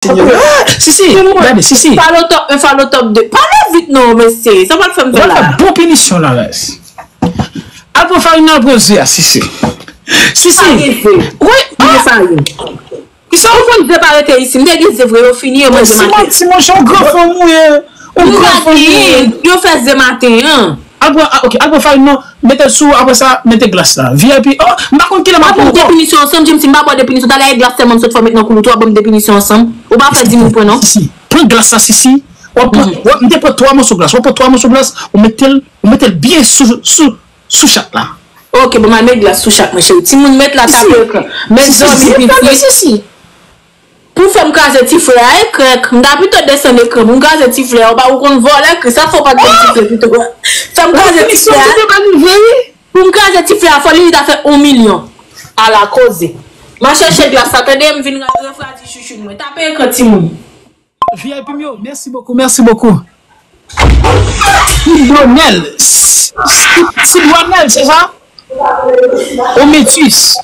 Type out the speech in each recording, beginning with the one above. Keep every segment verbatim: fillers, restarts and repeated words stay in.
Senyè. Ah, Sisi, gade, Sisi. Falo top un, falo top de. Pale vit non, mesye. Sa pral fè m fè la. Bon pinisyon la, guys. Al pran farin nan, al pran ze a, Sisi. Sisi. Pa gen ze. Wi. Pa gen farin. Kisa? Ou konn ze pa rete isi. M te gen ze vre, yo fini, yo manje maten. Simon, Simon, se yon gran fanm ou ye. Yon gran fanm ou ye. Yo fè ze maten an. Al pran, ah, ok, al pran farin nan, mete l sou, apre sa, mete glas la. V I P, oh, m pa konn kilè m ap pran ankò. Depinisyon ansanm, James, m pa bwè depinisyon. Talè e glas sèlman m sot fè w met nan koulout ou, ap ban m depinisyon ansanm. Ou pa fè di moun pwen non. Sisi, pran glas la, Sisi. W ap pran, w ap, m te pran twa mòso glas. W ap pran twa mòso glas, ou mete l, ou mete l byen sou, sou, sou chat la. Ok, bon, m al met glas sou chat, mwen cheri. Timoun, met la, tape ekran. Met dòmi pitit. Pou fè m kraze ti frè a, e krèk. M ta pito desann ekran pou m kraze ti frè a. Ou pa, ou konn vòlè, Kris, sa fè w pa t ban m ti frè pito. Fè m kraze ti frè a. Pou m kraze ti frè a, fò li ta fè yon milyon. Ala koze. M a chèche glas la, tande, m vin refwadi chouchoun mwen. Tape ekran, timoun. V I P m yo, merci beaucoup, merci beaucoup. Sidonel. Sidonel, c'est ça? Ometus.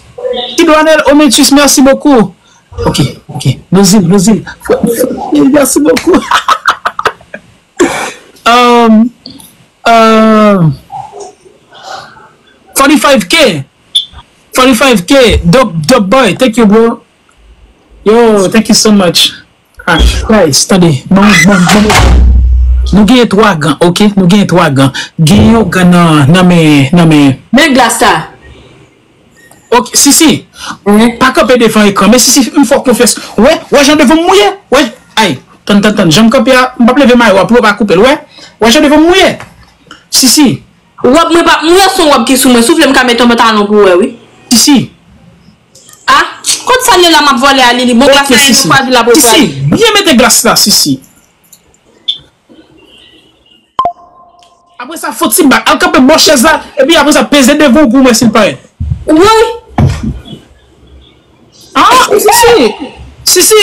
Sidonel Ometus, merci beaucoup. Ok, ok. Lozil, Lozil. Merci beaucoup. Um, um, forty-five K. Forty-five K. Dope, dope boy. Thank you, bro. Yo, thank you so much. Ah, guys, tande. Bon, bon, bon. Nou genyen twa gan, ok? Nou genyen twa gan. Genyen yon gan nan, nan men, nan men. Men glas la. Ok, Sisi. Pa kanpe devan ekran. Men Sisi, m fè w konfyans. Wè, wè jan devan m mouye. Wè, ay, tann, tann, tann. Jan m kanpe a, m p ap leve mayo a pou yo pa koupe l. Wè, wè jan devan m mouye. Sisi. Wòb mwen p ap mouye, se yon wòb ki sou mwen. Si w vle, m ka mete yon pantalon pou w wè, wi. Sisi. Ah, kot sa l ye la m ap vòlè a, Lili? Bon, glas la, e de fwa di l ap refwadi. Sisi, byen mete glas la, Sisi. Apre sa, fè ti bak. Al kanpe bò chèz la, epi apre sa, peze devan w pou w wè si l parèt. Wi. Ah, Sisi. Sisi.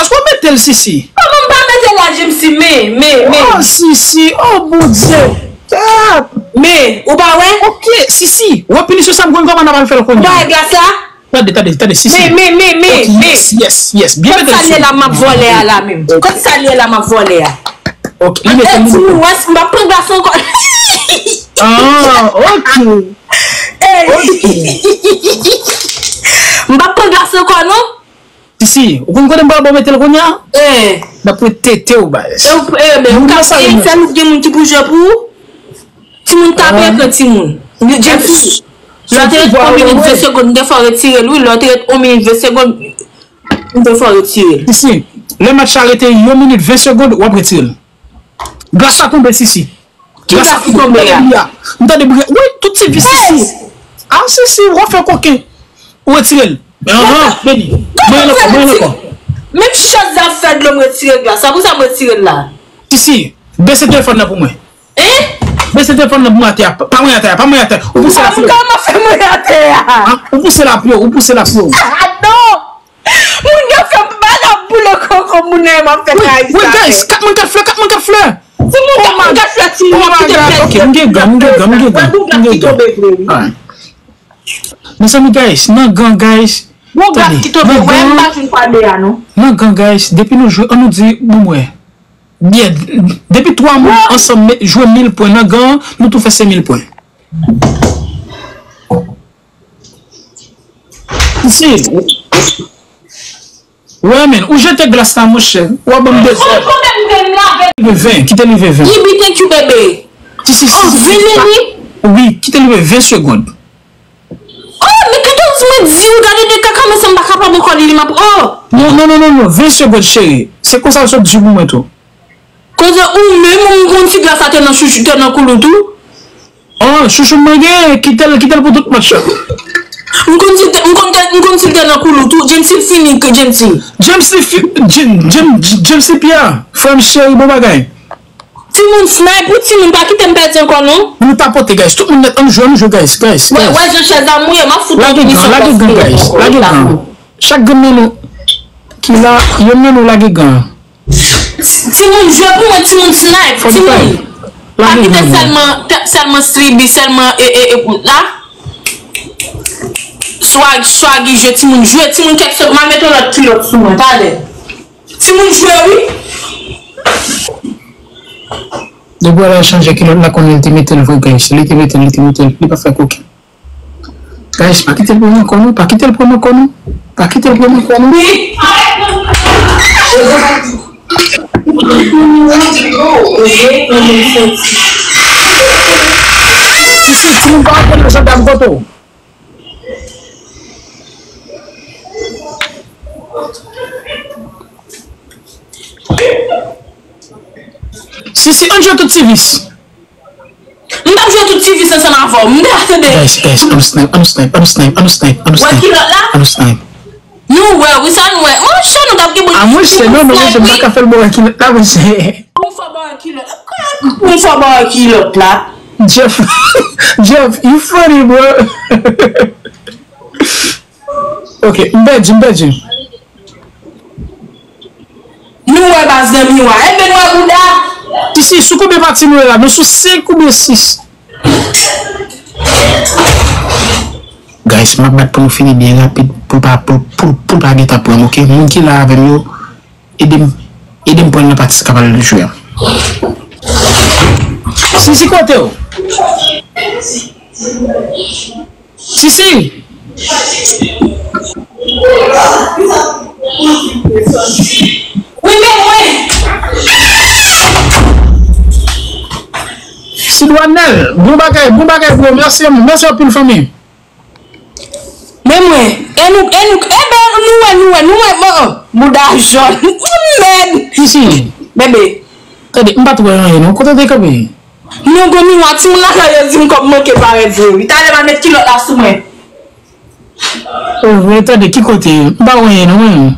Èske w mete l, Sisi? Kòman m pa mete l la, James? Men, men, men. Oh, Sisi. Oh, Bondye. Ah. Men, ou pa wè? Ok, Sisi. Wè pinisyon sa m konn kòman n ap al fè l kounye a. Ou pa wè glas la? Tande, tande, tande, Sisi. Men, men, men, men, men. Yes, yes, yes. Byen mete l sou. Kot sa l ye la m ap vòlè a la menm? Kot sa l ye la m ap vòlè a? Ok, li mete l. Timoun, wè, m p ap pran glas ankò. Ah, ok. Ey. M p ap pran glas ankò, non. Sisi, ou konn kote m pral ba w mete l kounye a? Eh. N ap wè tete w, baz. Eh, men, ou ka fè l, ou gen moun ki pou jwe pou ou? Timoun, tape ekran, timoun. James, lè w te ret yon minit ven segonn, m te fè w retire l, wi. Lè w te ret yon minit ven segonn, m te fè w retire l. Sisi, lè match la rete yon minit ven segonn, w ap retire l. Glas la tonbe, Sisi. Ki glas ki tonbe a? M tande bri. Wi, tout ti vi, Sisi. Ah, Sisi, w ap fè koken. Ou retire l. Ahan, Beni. Mwen ankò, mwen ankò. Menm chèz la ap fè dlo, m retire glas la. Pou sa m retire l la. Sisi, bese telefòn nan pou mwen. Hein? Bese telefòn nan pou mwen atè a. Pa, pa mwen atè a, pa mwen atè a. Ou pouse la pli wo. Kòman fè mwen atè a? Hein? Ou pouse la pli wo, ou pouse la pli wo. Ah, non! Moun yo fè m mal ap boule koko moun nan, m ap fè trayi sa. Wi, guys, kat moun kat flè, kat moun kat flè. Timoun, kat moun kat flè, timoun, ap kite flè. Ok, m gen gan, m gen gan, m gen gan. Wè, gon gad ki tonbe vre, wi. Mezanmi, guys, nan gan, guys. Gon gad ki tonbe, wè, m pa jwenn pale a, non. Nan gan, guys, depi nou jwe, ann nou di, bon, wè. Byen, depi twa moun ansanm jwe mil pwen nan gan, nou tou fè senk mil pwen. Isi. Wè, men, ou jete glas la, monchè. W ap ban m dezòd. Kite l rive ven, kite l rive ven. Yibi, thank you, bebe. Ti, si, si, oh, si, vin, si, Lili. Wi, kite l rive ven segonn. Oh, men katòz mwen di ou gade de kaka, men sa m pa kapab ankò, Lili, m ap, oh. Non, non, non, non, non, ven segonn, cheri. Se konsa l sot di pou mwen tou. Koze ou menm, ou konn si glas la te nan chouchou, te nan koulout ou? Oh, chouchou mwen gen, kite l, kite l pou tout match la. M konn si te, m konn te, m konn si l te nan koulout ou, James li fini, ke James li. James li fi, James, James, James li pya, frè m cheri, bon bagay. Timoun snipe, pou timoun pa kite m pèdi ankò non. Nou tapote, guys. Tout moun nèt, ann jwe, ann jwe, guys, guys, guys. Wè, wè, jan chèz la mouye, m ap fout yon pinisyon. Lage gan, lage gan, guys. Lage gan. Chak grenn nan nou ki la, yonn nan nou lage gan. Timoun jwe pou mwen, timoun snipe, timoun. Pa kite sèlman, sèlman Stribi, sèlman e, e, e, la. Swag, Swaggy jwe, timoun jwe, timoun kèk sot, m al met yon lòt kilòt sou mwen, talè. Timoun jwe wi. Depi w al chanje kilòt la, konnen li te mete l vre, guys. Li te mete l, li te mete l. Li pa fè koken. Guys, pa kite l pran m ankò non, pa kite l pran m ankò non. Pa kite l pran m ankò non. Sisi, timoun pa antre nan jandam kote w. Sisi, ann jwe tout ti vis. M t ap jwe tout ti vis ansanm avè w. M te atende. Guys, guys, ann snipe, ann snipe, ann snipe, ann snipe, ann snipe. Wè kilòt la? Ann snipe. Nou wè, wi, sa nou wè. Monchè, nou t ap gen bon. A, monchè, non, non, monchè, m pa ka fè l bon wè kilòt la, monchè. Pou m fò ba w kilòt. Pou m fò ba w kilòt la. Jeff, Jeff, you funny, bro. Ok, m pèdi, m pèdi. Nou wè baz nan miwa. Enben nou wè bouda. Sisi, sou konbyen pati nou ye la? Nou sou senk oubyen sis? Guys, m ap bat pou nou fini byen rapid, pou l pa, pou, pou, pou l pa gentan pran m, ok? Moun ki la avè m yo, ede m, ede m pran nan pati sa k ap al jwe a. Sisi, kote w? Sisi! Wi, men mwen! Sidwanèl, bon bagay, bon bagay, bro. Mèsi, mèsi anpil, fanmi. Men mwen, e nou, e nou, e ben, nou wè, nou wè, nou wè, bon, bouda jòn. Ou mèd! Sisi. Bebe. Tande, m pa t wè anyen, non. Kote w te kanpe? Non, gon miwa, timoun lakay yo di m kòb manke parèt vre wi. Talè m al met kilòt la sou mwen. O, vre, tande, ki kote? M pa wè anyen, non, mwen.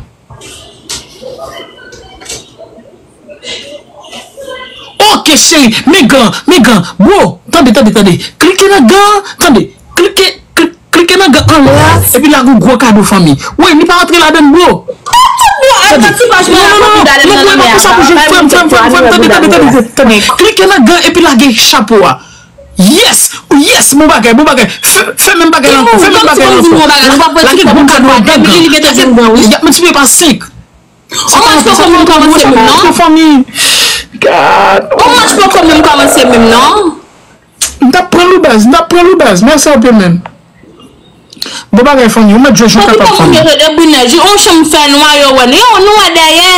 Ok, cheri, men gan, men gan. Bro, tande, tande, tande. Klike nan gan, tande. Klike, klike. Klike nan gan anlè a, epi lage yon gwo kado fanmi. Woy, li pa rantre ladann, bro. Tande. Non, non, non, non, non, pa konsa pou jwe, frè m, frè m, frè m, frè m, tande, tande, tande, tande. Klike nan gan epi lage chapo a. Yes! Yes! Bon bagay, bon bagay. Fè, fè menm bagay la ankò, fè menm bagay la ankò. Lage gwo kado a nan gan. Y ap miltipliye pa senk. Sa pa yon pwoblèm, fanmi. God. Yon match poko menm kòmanse menm non. M t ap pran l wi baz, m t ap pran l wi baz. Mèsi anpil, man. Bon bagay, fanmi. Ou mèt jwe jan w kapab, fanmi. Yo te debri nèj. Yon chanm fè nwa, yo wè nou. Yo, nou wè dèyè.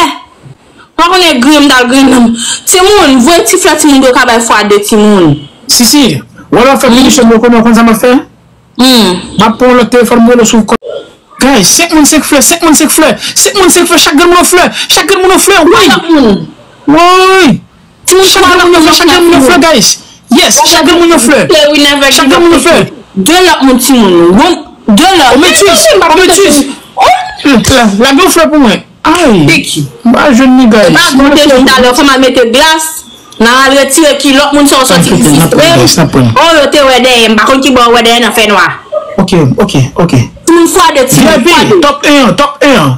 Pa konnen griyen m t al griyen nan. Timoun, voye ti flè timoun yo ka bay fwa de timoun. Sisi, wè lè w ap fè pwomosyonn yo konnen w konn sa m ap fè? M ap pran yon lòt telefòn, m rele w sou kò. Guys, senk moun, senk flè, senk moun, senk flè, senk moun, senk flè, chak grenn moun yon flè, chak grenn moun yon flè, woy! Woy! Chak grenn moun yon flè, chak grenn moun yon flè, guys! Yes, chak grenn moun yon flè. Chak grenn moun yon flè. De lòt moun timoun. De lòt. O, metis, o, metis. Lage yon flè pou mwen. Ay! M pa jwenn li, guys. E pa gon te jwenn talè, fò m al mete glas. N a al retire kilòt moun sa yo sòti disistre. O, yo te wè dèyè m. M pa konn ki bò yo wè dèyè nan fènwa. Ok, ok, ok. Timoun fwa de, timoun fwa de. V I P, top en an, top en an.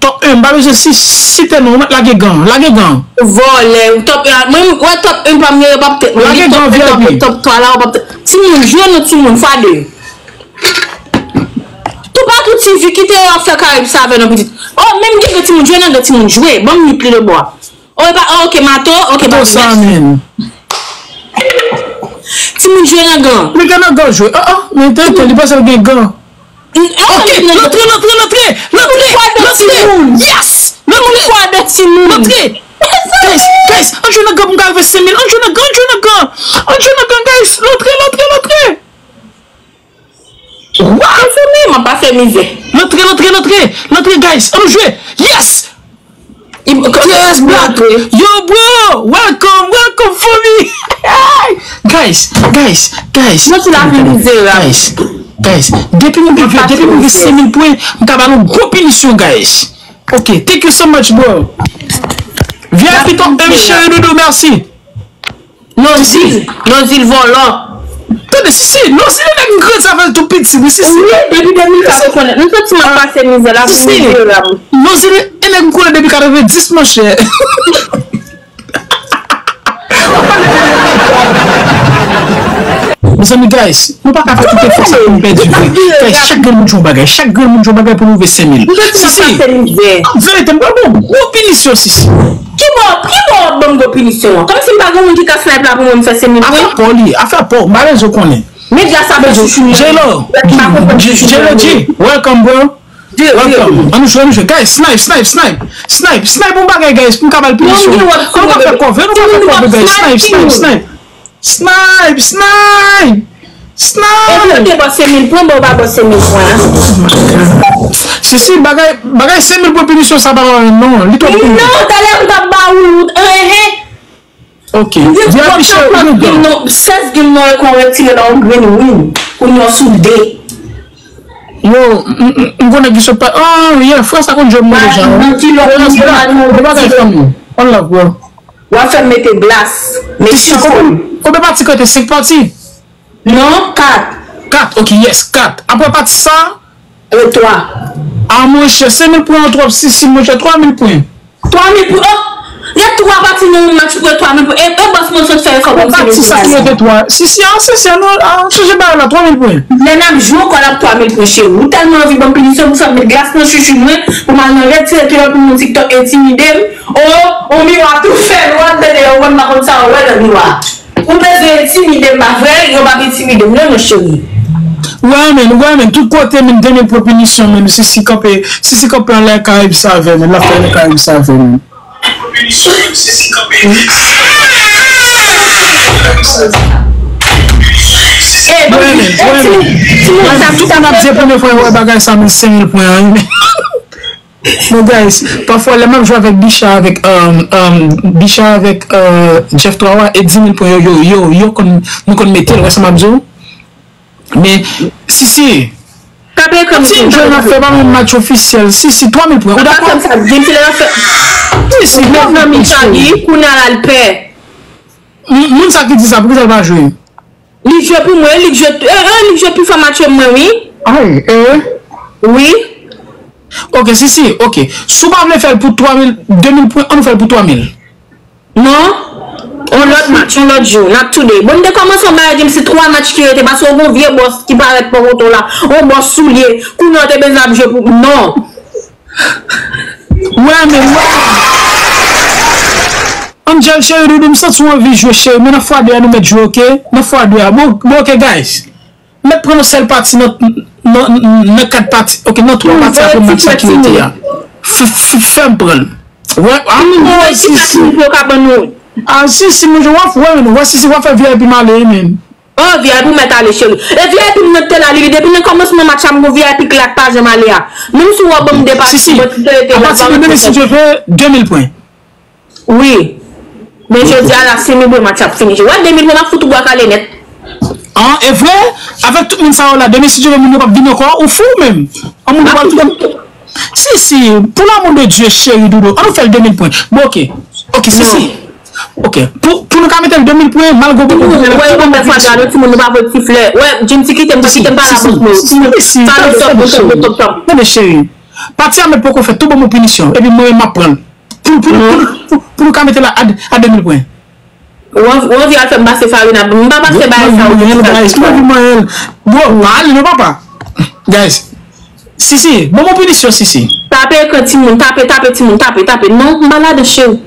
Top en, m pa bezwen si, site non, ou mèt lage gan, lage gan. Vòlè, top en an. Mwen, wè top en pa m yo, yo p ap tèt mwen. Lage gan V I P. Top twa la, yo p ap tèt. Timoun, jwe non timoun, fwa de. Toupatou T V, kite yo ap fè Karayib sa avè nou pitit. O, menm gen de timoun, jwe nan de timoun, jwe. Ban m li pli de bò. O, e pa, o, ok, Mato, ok, Mato, mèsi. Timoun jwe nan gan. Li gen nan gan jwe. Ah, ah, men tenten, li panse l gen gan. Ok, lantre, lantre, lantre, lantre, lantre. Yes! Lantre. Lantre. Guys, guys, ann jwe nan gan pou m ka rive senk mil. Ann jwe nan gan, ann jwe nan gan. Ann jwe nan gan, guys. Lantre, lantre, lantre. Wow! Fini, m ap pase mizè. Lantre, lantre, lantre, lantre, guys, ann jwe. Yes! Yes, black. Yo, bro, welcome, welcome, fanmi. Guys, guys, guys. Mwen sou lavi mizerab. Guys, guys, depi m rive, depi m rive senk mil pwen, m ka ba nou gwo pinisyon, guys. Ok, thank you so much, bro. V I P top M, cheri doudou, mèsi. Nozil, Nozil vòlò. Tande, Sisi, Nozil e nèg m grandi avè l tou piti, wi, Sisi. Wi, depi de mil kat ou konnen. Nou santi m ap pase mizè, lavi mizerab. Nozil e nèg m konnen depi katrevenndis, monchè. M Mezanmi, guys, nou pa ka fè tout efò sa pou nou pèdi vre. Guys, chak grenn moun jwe yon bagay. Chak grenn moun jwe yon bagay pou nou rive senk mil. Sisi, an verite, m pral ba w gwo pinisyon, Sisi. Ki bò, ki bò w ap ban m gwo pinisyon an? Kòmsi m pa gen moun ki ka snipe la pou mwen m fè senk mil pwen? Afè pa w li, afè pa w, m pa bezwen konnen. Men gras a fè chouchou mwen. J-Lo, J-Lo G, welcome, bro. Welcome. Ann nou jwe, ann nou jwe. Guys, snipe, snipe, snipe. Snipe, snipe yon bagay, guys, pou m ka ba l pinisyon. Ann nou pa fè kòve, ann nou pa fè kòve, guys. Snipe, snipe, snipe. Snipe, snipe. Snipe. Epi ou te ba w senk mil pwen, bon, ou pa ba w senk mil pwen an. Sisi, bagay, bagay senk mil pwen pinisyon sa pa ba menm non. Li twòp pou mwen. Non, talè m t ap ba ou, enhen. Ok. Di a Michel, ou gen sèz grenn nwa kon retire nan yon grenn win. Kounye a w sou de. Yo, m, m, m konnen ki sot pa. Ah, yeah, frè sa konn jwe m deja. Nan kilòt nou yo, nou pa kay fanmi. One love, bro. W ap fè m mete glas. Mechan fanmi. Konbyen pati kote? Senk pati? Non, kat. Kat, ok, yes, kat. Apre pati sa, e twa. A, monchè, senk mil pwen an twòp, Sisi, monchè, twa mil pwen. Twa mil pwen, oh! Gen twa pati nan yon match pou twa mil pwen. E, e bòs mwen sot fè efò pou m senk mil pwen. Pati sa ki rete twa. Sisi, a, Sisi, a, nou, a, chanje bagay la, twa mil pwen. Lè n ap jwe ankò, n ap twa mil pwen, cheri. Ou tèlman anvi ban m pinisyon pou sa, m met glas nan chouchou mwen, pou m al nan retire kilòt pou moun TikTok entimide m. Oh, on miwa tou fè nwa, tande, yo wè m pa konn sa, yo wè nan miwa. Ou bezwen entimide m, pa vre? Yo p ap entimide m, non, mon cheri. Wè, men, wè, men, tout kote, men, de mil pwen pinisyon, men, Sisi kanpe, Sisi kanpe anlè Karayib sa avè, men, l ap fè anlè Karayib sa avè, men. Wè, men, wè, men. Tout moun ap di premye fwa yo wè bagay sa, men, senk mil pwen an, wi, men. Bon, guys, pafwa lè m ap jwe avèk Bicha, avèk, um, um, Bicha, avèk, uh, Jeff Trawa, e di mil pwen yo, yo, yo, yo konn, nou konn mete l, wè sa m ap di w. Men, Sisi, Tape ekran m ti tou, jwe n ap fè pa menm match ofisyèl. Sisi, twa mil pwen, ou dakò? Sisi, twa mil pwen. Mezanmi, Charlie, kounye a la l pè. M-, moun sa ki di sa, poukisa l pa jwe? Li jwe pou mwen, li jwe, eh, eh, li jwe pi fò match mwen, wi. Ay, eh. Wi. Ok, Sisi, ok. Si w pa vle fè l pou twa mil, de mil pwen, ann nou fè l pou twa mil. Non. On lòt match, on lòt jou, n ap toude. Bon, m te kòmanse yon bagay, di m se twa match ki rete, paske w gon vye bòs ki parèt bò kote w la, yon bòs soulye, kounye a w te bezwen ap jwe pou, non. Wè, men, wè. Angel, cheri doudou, m santi w anvi jwe, cheri, men nan fwa de a, nou mèt jwe, ok? Nan fwa de a. Bon, bon, ok, guys. Mèt pran yon sèl pati nan, nan, nan kat pati, ok, nan twa pati a pou match sa ki rete a. F-, f-, fè m pran l. Wè, a, Sisi. A, Sisi, mwen, w ap wè, men, wè, Sisi, w ap fè V I P m ale, men. Oh, V I P ou mèt ale, cheri. E V I P m nan te la, li, depi nan kòmansman match la, m gon V I P k la k pa janm ale a. Menm si w wè ban m de pati, bon, si te rete la, apati de demen, si Dye vle, de mil pwen. Wi. Men jodi a la, senk mil pwen match ap fini. Wè, de mil pwen ap fout ou bwa kale nèt. An, e vre? Avèk tout moun sa yo la, demen, si Dye vle, moun yo p ap vin ankò, ou fou menm? An, moun yo p ap vin. Sisi, pour l'amour de Dieu, cheri doudou, ann nou fè l de mil pwen. Bon, ok. Ok, Sisi. Ok. Pou, pou nou ka mete l de mil pwen, malgre w poko mete l, wè, yo konn fè fwa gade, timoun, nou pa voye ti flè. Wè, Jim ti kite m, kite m pale avans mwen. Timoun, sa nou sòt, nou sòt, nou sòt, sòt. Tande, cheri. Pati a mèt poko fè tou ban mwen pinisyon. Epi mwen, m ap pran l. Pou, pou, pou, pou, pou nou ka mete la a, a de mil pwen. Ou anvi, ou anvi al fè m pase farina. M pa pase bagay sa ou di sa. Mwen, mwen, mwen, mwen. Bon, pa ale non, papa. Guys, Sisi, ban mwen pinisyon, Sisi. Tape ekran timoun, tape, tape timoun, tape, tape. Non, m pa ladan, cheri.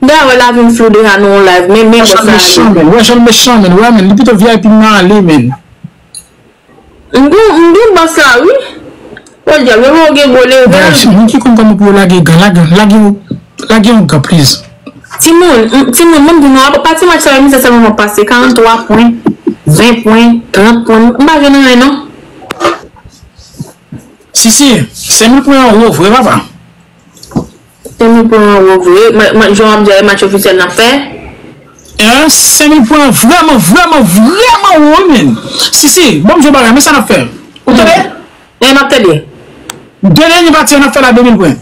M deja wè lavi m flou deja nan yon live, men, men, wè jan l mechan, men. Wè jan l mechan, men. Wè, men, li pito V I P m nan ale, men. M gen, m gen bòs la, wi. Podyab, yo wè w gen gwo leve. Guys, moun ki konn kòman pou yo lage gan, lage, lage yon, lage yon gan, please. Timoun, m, timoun, mwen di nou, apati match sa yo, mizè sèlman mwen pase, karant twa pwen, ven pwen, trant pwen, m pa jwenn anyen, non. Sisi, senk mil pwen an wo, vre, papa. Senk mil pwen an wo vre. Mwen, mwen, jan w ap di a, e match ofisyèl n ap fè? Hein, senk mil pwen an vrèman, vrèman, vrèman wo, wi, men. Sisi, bon, m di w bagay, men sa n ap fè. Ou tande? E, m ap tande. De dènye pati a n ap fè la de mil pwen.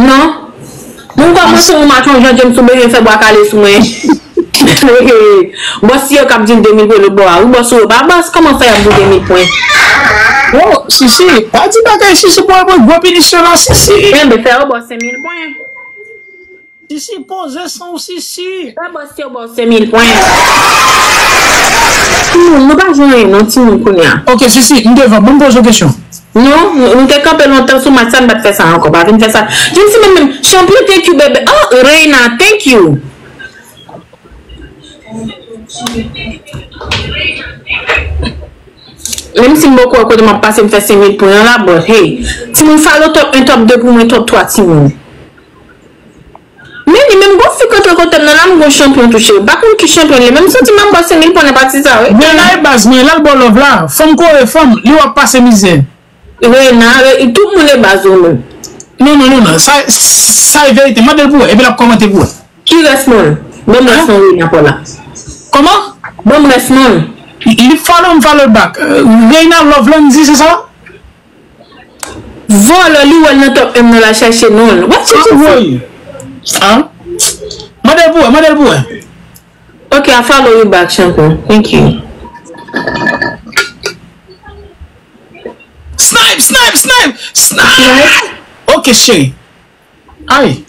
Non. Moun kòmanse yon match yon jan James ou bezwen fè bwa kale sou mwen. Bòs yo k ap di m de mil pwen lòt bò a. Wi, bòs ou yo pa bòs, kòman fè y ap di de mil pwen? Oh, Sisi, pa di bagay, Sisi, pou mwen, gwo pinisyon la, Sisi. Enben, fè yo ba w senk mil pwen. Sisi, poze san w, Sisi. Lè bòs yo ba w senk mil pwen. Timoun, nou pa jwenn anyen non, timoun, kounye a. Ok, Sisi, m devan. Ban m poze w kesyon. Non, nou te kanpe lontan sou match sa, n pa t fè sa ankò. Pa vin fè sa. Jensi menm menm, chanpyon, thank you, bebe. Oh, Reina, thank you. Menm si m poko wè kote m ap pase, m fè senk mil pwen an la, but hey, timoun, follow top un, top deux pou mwen, top twa, timoun. Men li menm gon fi k antre kote m nan la, m gon chanpyon touche. M pa konn ki chanpyon li ye, men m santi m ap ba senk mil pwen nan pati sa wi. Rena e baz mwen, l al ba w love la. Fanm kore fanm, li w ap pase mizè. Rena, tout moun e baz ou menm. Non, non, non, non. Sa, sa e verite. Mande l pou wè, epi l ap kòmante pou wè. Ki rès mwen? Ban m rès mwen Rena pa w la. Kòman? Ban m rès mwen. Li follow m, follow back. Rena Loveland di se sa? Vòlò, li wè l nan top un nan, l al chache non l. Wap chèche fo. Mande l pou wè, mande l pou wè. Ok, I follow you back, chanpyon. Thank you. Snipe, snipe, snipe, snipe. Ok, cheri. Ay.